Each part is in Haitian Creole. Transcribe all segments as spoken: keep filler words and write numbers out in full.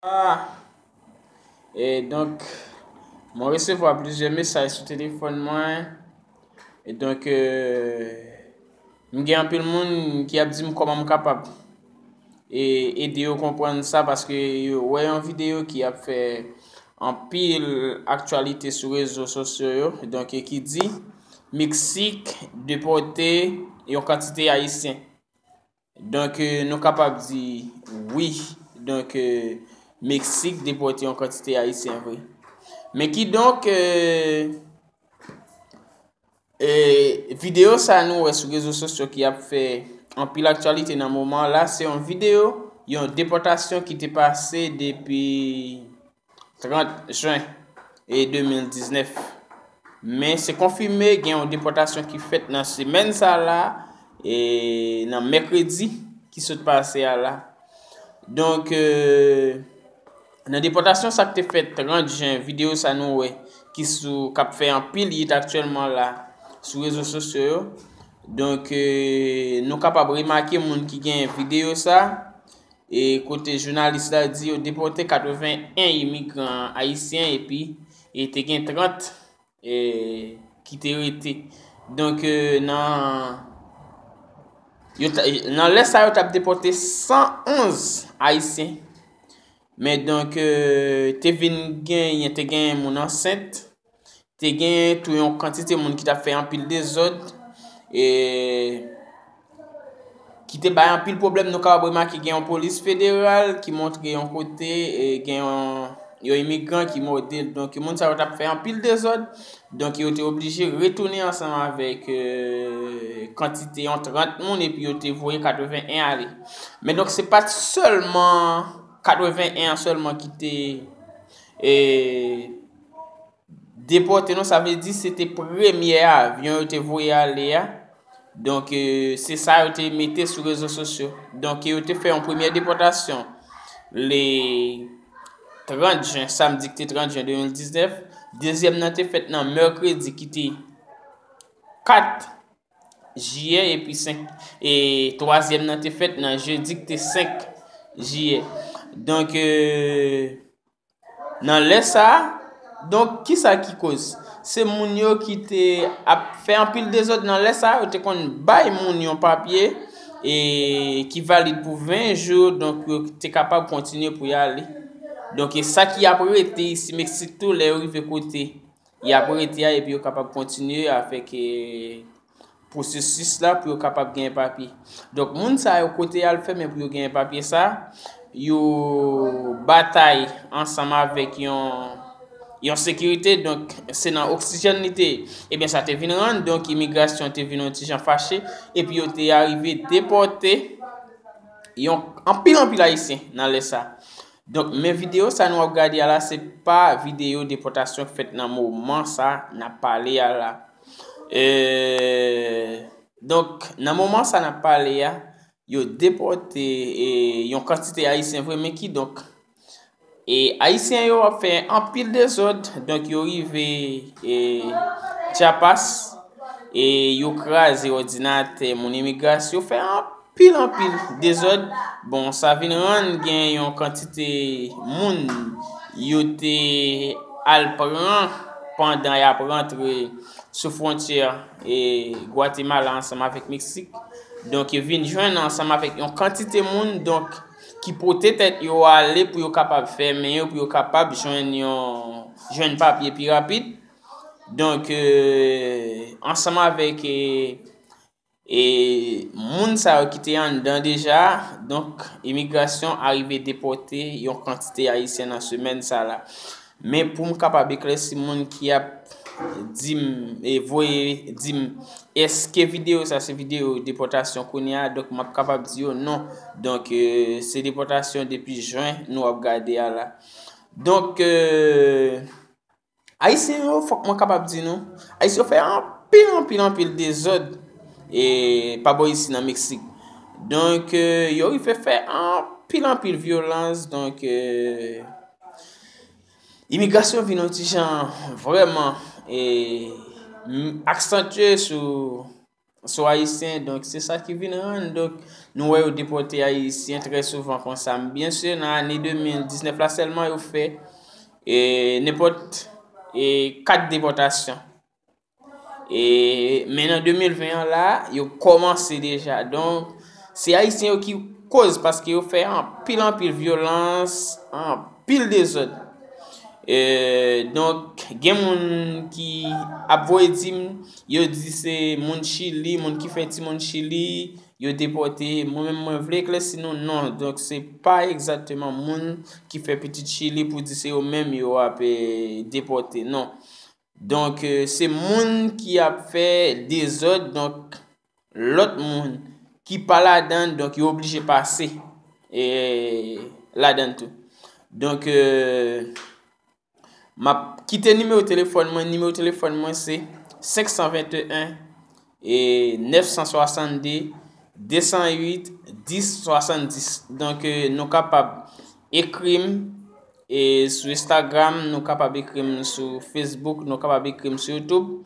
Ah, e donk, mwen resevwa plizyè mesaj sou telefòn mwen. E donk, euh, m gen anpil moun ki ap di m kòman m kapab e ede yo konprann sa, paske yo wè yon videyo ki ap fè anpil aktyalite sou rezo sosyo yo, donk, e ki di Meksik depòte yon kantite Ayisyen. Donk, euh, nou kapab di wi. Donk, euh, Meksik depòte yon kantite Ayisyen vre. Men kidonk, euh, euh, videyo sa nou wè sou rezo sosyo ki ap fè anpil aktyalite nan moman la, se yon videyo, yon depòtasyon ki te pase depi trant jen e de mil diznèf. Men se konfime gen yon depòtasyon ki fèt nan semèn sa la, e nan mèkredi ki sot pase a la. Donk, euh, nan depòtasyon sa k te fèt trant jen, videyo sa nou wè ki sou, k ap fè anpil yit aktyèlman la sou rezo sosyo yo. Donk, euh, nou kapab remake moun ki gen videyo sa, e kote jounalis la di yo depòte katreven en imigran ayisyen epi e te gen trant, e, ki te rete. Donk, e, nan, yo ta, nan lè sa yo t ap depòte san onz Ayisyen. Men donk, e, te vin genyen, te genyen moun ansent, te genyen tou yon kantite moun ki t ap fè anpil dezòd, e, ki te bay anpil pwoblèm. Nou kapab remake gen yon polis federal ki montre yon kote, e, gen yon, yon imigran ki mòde l. Donk, moun sa yo t ap fè anpil dezòd. Donk, yo te oblije retounen ansanm avèk, e, kantite yon trant moun, epi yo te voye katreven en ale. Men donk, se pa t sèlman katreven en an sèlman ki te, e, depòte, non, sa vle di se te premye avyon yo te voye ale a. Donk, e, se sa yo te mete sou rezo sosyo. Donk, yo te fè yon premye depòtasyon le trant jen, samdi ki te trant jen de mil diznèf. Dezyèm nan te fèt nan mèkredi ki te kat jiyè, epi senk, e twazyèm nan te fèt nan jedi ki te senk jiyè. Donk, e, nan lè sa a, donk, kisa ki koz? Se moun yo ki te ap fè anpil dezòd nan lè sa a, yo te konn bay moun yon papye, e, ki valid pou ven jou, donk, yo te kapab kontinye pou y ale. Donk, e sa ki ap rete isi Meksik tou, lè yo rive kote y ap rete a, epi yo kapab kontinye avèk, e, pwosesis la pou yo kapab genyen papye. Donk, moun sa yo, kote y al fè men pou yo genyen papye sa, yo batay ansanm avèk yon, yon sekirite. Donk, se nan oksijèn li te ye. Ebyen, sa te vin rann, donk, imigrasyon te vin yon ti jan fache, epi yo te arive depòte yon anpil, anpil Ayisyen nan lè sa. Donk, men videyo sa nou ap gade a la, se pa videyo depòtasyon k fèt nan moman sa n ap pale a la. E, donk, nan moman sa n ap pale a, yo depòte, e, yon kantite Ayisyen vre, men kidonk, e, Ayisyen yo ap fè anpil dezòd, donk, yo rive, e, Chiapas, e, yo kraze òdinatè moun imigrasyon, yo fè anpil, anpil dezòd. Bon, sa vin rann gen yon kantite moun yo te al pran pandan y ap rantre sou fwontyè, e, Gwatemala ansanm avèk Meksik. Donk, yo vin jwenn ansanm avèk yon kantite moun, donk, ki pote tèt yo ale pou yo kapab fèmen yo, pou yo kapab jwenn yon, jwenn papye pi rapid. Donk, e, ansanm avèk, e, e moun sa yo ki te anndan deja, donk, imigrasyon arive depòte yon kantite Ayisyen nan semèn sa la. Men pou m kapab eklèsi moun ki ap di m, e voye di m, èske videyo sa se videyo depòtasyon kounye a? Donk, m ap kapab di yo non. Donk, e, se depòtasyon depi jen nou ap gade a la. Donk, e, Ayisyen yo, fòk mwen kapab di nou, Ayisyen yo fè anpil, anpil, anpil dezòd, e, pa bò isi nan Meksik. Donk, e, yo rive fè anpil, anpil vyolans. Donk, e, imigrasyon vin yon ti jan vrèman, e, m-, aksantye sou sou Ayisyen. Donk, se sa ki vin rann, donk, nou wè yo depòte Ayisyen trè souvan konsa. Byen si, nan ane de mil diznèf la sèlman, yo fè e, nenpòt e, kat depòtasyon. E, men nan de mil ven an la, yo kòmanse deja. Donk, se Ayisyen yo ki koz, paske yo fè anpil, anpil vyolans, anpil dezòd. E, donk, gen moun ki ap voye di m, yo di se moun Chili, moun ki fè timoun Chili, yo depòte. Mwen menm, mwen vle eklèsi nou, non. Donk, se pa egzakteman moun ki fè pitit Chili pou di se yo menm yo ap e, depòte, non. Donk, e, se moun ki ap fè dezòd, donk, lòt moun ki pa ladan, donk, yo oblije pase e, ladan tou. Donk, e, m ap kite nimewo telefòn mwen. Nimewo telefòn mwen se senk san venteyen e nèf san swasannde de san uit dis swasanndis. Donk, e, nou kapab ekri m e, sou Instagram, nou kapab ekri m sou Facebook, nou kapab ekri m sou YouTube.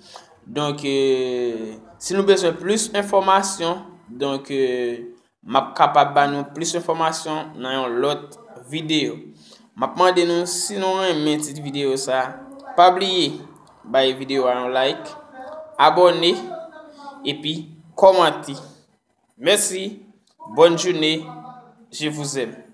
Donk, e, si nou bezwen plis enfòmasyon, donk, e, m ap kapab ba nou plis enfòmasyon nan yon lòt videyo. M ap mande nou, si nou renmen ti videyo sa, pa bliye bay videyo a yon like, abòne, epi kòmante. Mèsi, bòn jounen, je vous aime.